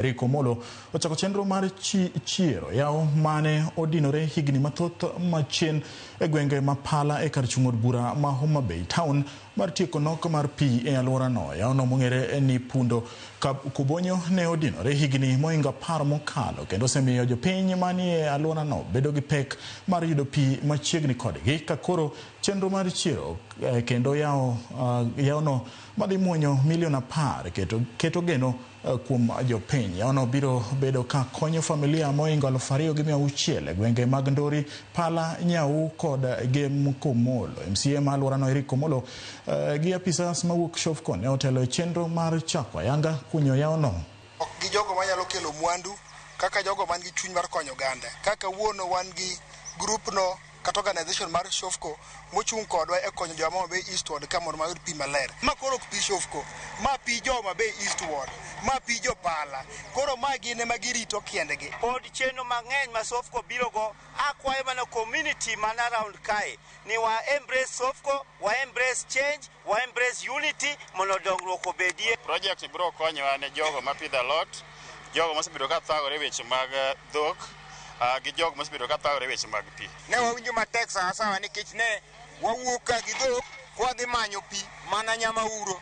Eric Omolo ochako chenro mar chiero yawo mane odinore higni mathoth machien e gwenge ma Pala e kar chung' od bura ma Homa Bay Town mar tieko nok mar pi e alworano. Yawono mong'ere ni Pundo Kubonyo ne odinore higni mohingo 10 mokalo kendo osemiyo jopiny manie alworano bedo gi pek mar yudo pi machiegni kodgi ka koro chenro mar chiero kendo yawo yawono madhi muonyo milion 10 keto geno kuom jopiny. Yawono biro bedo ka konyo familia mohingo 2600 e gwenge mag Ndori, Pala, Nyau kod Gem Komolo. MCA ma alworano Eric Omolo gi apisas mawuok Shofco ne otelo e chenro mar chako ayanga kunyo yawono. Ok gi jogo manyalo kelo mwandu kaka jogo man gi chuny mar konyo oganda. Kaka kawuono wan gi group no kata organization mar Shofco mochung' kodwa e konyo jo Homa Bay East Ward ka mondo mayud pi maler. Ma koro ok pi Shofco, ma pi jo Homa Bay East Ward, ma pi jo Pala. Koro ma gin ema girito kendgi. Pod chenro mang'eny ma Sofco biro go, akwayo mana community man around kae ni wa embrace Sofco, wa embrace change, wa embrace unity mondo dongruok obedie. Project biro konyowa ne jogo mapidho alot, jogo mosebedo ka thagore e weche mag dhok, gi jogo mosebedo ka thagore e weche mag pi. Ne wawinjo matek sawa sawa nikech ne wawuok ka gi dhok kwadhi manyo pi mana Nyamauro.